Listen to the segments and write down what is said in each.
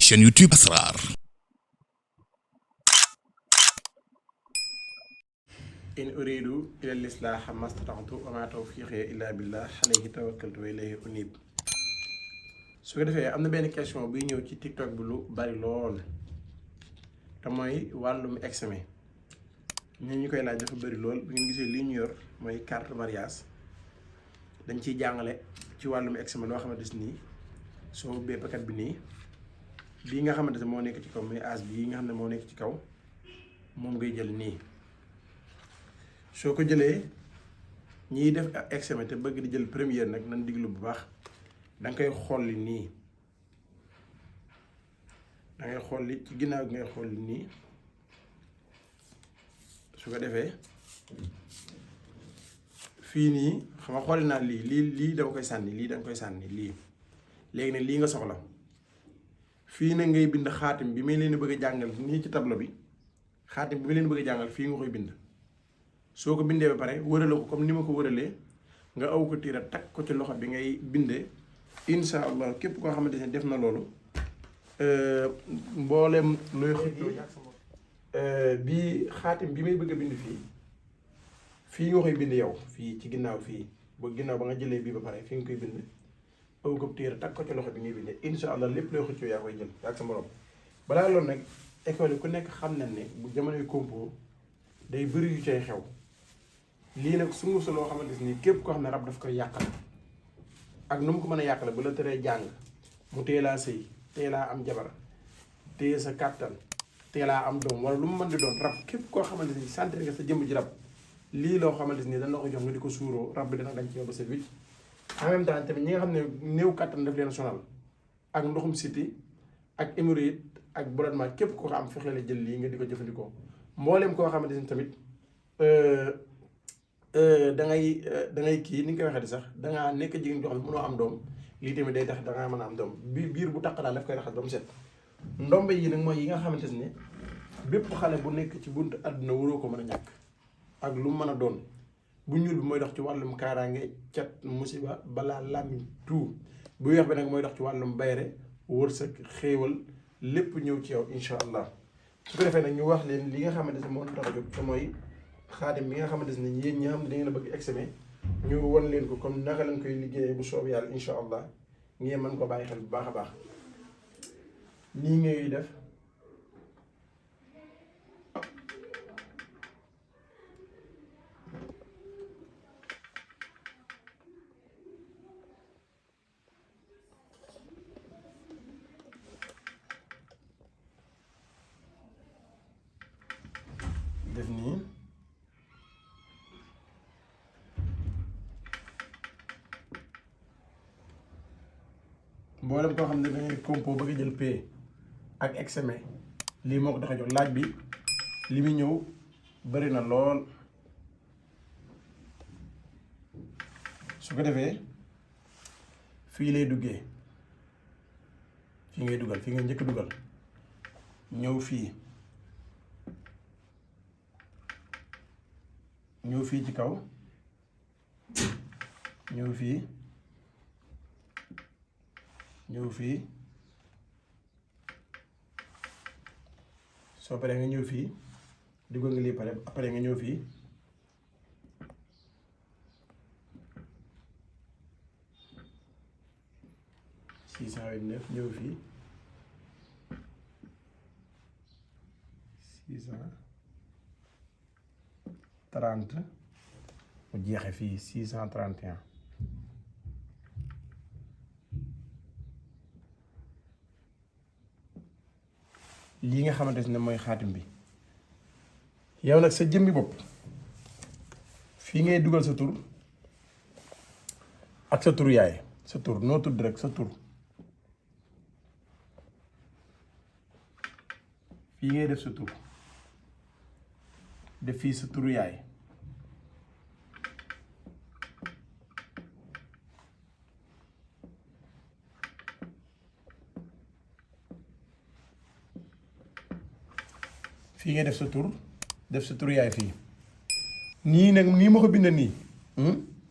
chaîne YouTube Asrar. in uridu ila lislaaha mastata'tu wa ma tawfiqi illa billah alayhi tawakkaltu wa ilayhi unib. su ko defee am na benn question buy ñëw ci TikTok bi lu bari lool te mooy wàllum examen ñu koy laaj dafa bari lool. bu ngeen gisee lii ñu yor mooy carte mariage dañ ciy jàngale ci wàllum examen loo xamante ni soo ubbee paquet bi nii bii nga xamante ne moo nekk ci kaw muy as bii nga xam ne moo nekk ci kaw moom ngay jël nii. soo ko jëlee ñiy def examen te bëgg di jël première nag nan diglu bu baax danga koy xolli nii, dangay xolli ci ginnaaw gi ngay xolli nii. su ko defee fii nii xam nga xolli naa lii dama koy sànni, lii danga koy sànni lii. léegi nag lii nga soxla fii nag ngay bind xaatim bi may leen bëgg a jàngal nii ci tableau bi. xaatim bi may leen bëgg a jàngal fii nga koy bind. soo ko bindee ba pare wërale ko comme ni ma ko wëralee nga aw ko tiira takk ko ci loxo bi ngay bindee. insha allah képp koo xamante ne def na loolu mboolem looy xëccoo bii xaatim bi may bëgg a bind fii nga koy bind yow fii ci ginnaaw fii ba ginnaaw ba nga jëlee bii ba pare fii nga koy bind aw ko tiira takk ko ci loxo bi ngay bindee. insha allah lépp looy xëccoo yaa koy jël ak sa morom. balaa loolu nag école yi ku nekk xam na ne bu jamonoy compo day bëri yu cay xew. lii nag su nguusa loo xamante ni képp koo xam ne rab daf koy yàqal ak nu mu ko mën a yàqale bu la teree jàng mu teelaa sëy teelaa am jabar téye sa kàttan teelaa am doom wala lu mu mën di doon rab képp koo xamante ni sentir nga sa jëmm ji rab lii loo xamante ni dañ la ko jox nga di ko suuroo rab bi dana dañ ci yow ba sa wicc. en même temps tamit ñi nga xam ne néew kàttan daf leen sonal ak ndoxum siti ak hémorroïde ak ballonnement képp koo xam fexe la jël lii nga di ko jëfandikoo. mboolem koo xamante ni tamit dangay kii ni nga koy waxee di sax dangaa nekk jigéen joo xam ne mënoo am doom lii tamit day tax dangaa mën a am doom biir bu taq daal daf koy raxas ba mu set. ndombe yi nag mooy yi nga xamante ne bépp xale bu nekk ci buntu àdduna waroo ko mën a ñàkk ak lu mu mën a doon. bu ñuul bi mooy dox ci wàllum kaaraange cat musiba balaa làmmiñ tout bu weex bi nag mooy dox ci wàllum bayre wërsëg xéewal lépp ñëw ci yow insha allah. su ko defee nag ñu wax leen li nga xamante ne moo tax a jóg te mooy xaatim bi nga xamante ne yéen ñi nga xam ne da ngeen a bëgg examen ñu wan leen ko comme naka lañ koy liggéeyee bu soob yàlla insha allah ngeen mën ko bàyyi xel bu baax a baax. nii ngay def def nii. mboolem koo xam ne dangay compo bëgg a jël P ak examen lii moo ko tax a jóg. laaj bi li muy ñëw bari na lool. su ko defee fii lay duggee, fii ngay dugal, fii ngay njëkk dugal ñëw fii ñëw fii ci kaw ñëw fii ñëw fii soo paree nga ñëw fii dugal nga lii pare après nga ñëw fii six cent vingt-neuf ñëw fii 630 mu jeexe fii 631. lii nga xamante ne mooy xaatim bi yow nag sa jëmmi bopp fii ngay dugal sa tur ak sa tur yaay, sa tur noo tudd rek sa tur fii ngay def sa tur def fii sa turu yaay fii ngay def sa tur yaay fii nii nag nii ma ko bind nii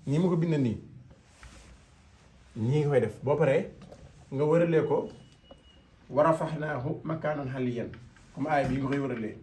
nii ma ko bind nii nii nga koy def boo paree nga wëralee ko wa rafaxnaahu makaanan xaliyan comme aay bi nga koy wëralee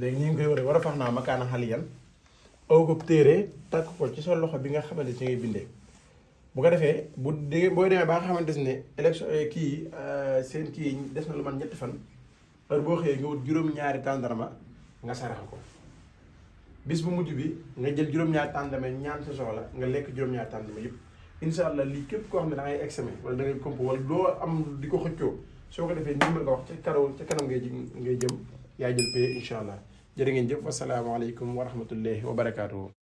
léegi ñu ngi koy waree war a fax naa makaana xaliyan aw ko téere takk ko ci sa loxo bi nga xamante ci ngay bindee bu ko defee bu dee booy demee ba nga xamante ne élection kii seen kii des na lu man ñetti fan heure boo xëyee nga wut juróom-ñaari tàndarma nga sarax ko bis bu mujj bi nga jël juróom-ñaari tàndarma ñaan sa soxla nga lekk juróom-ñaari tàndarma yëpp incha allah lii képp koo xam ne da ngay examen wala da ngay comp wala doo am di ko xëccoo soo ko defee ni ma nga wax ca kanam ngay jëm yaa jël paye incha allah jërë ngeen jëf wasalaamaaleykum wa rahmatullahi wa barakaatuhu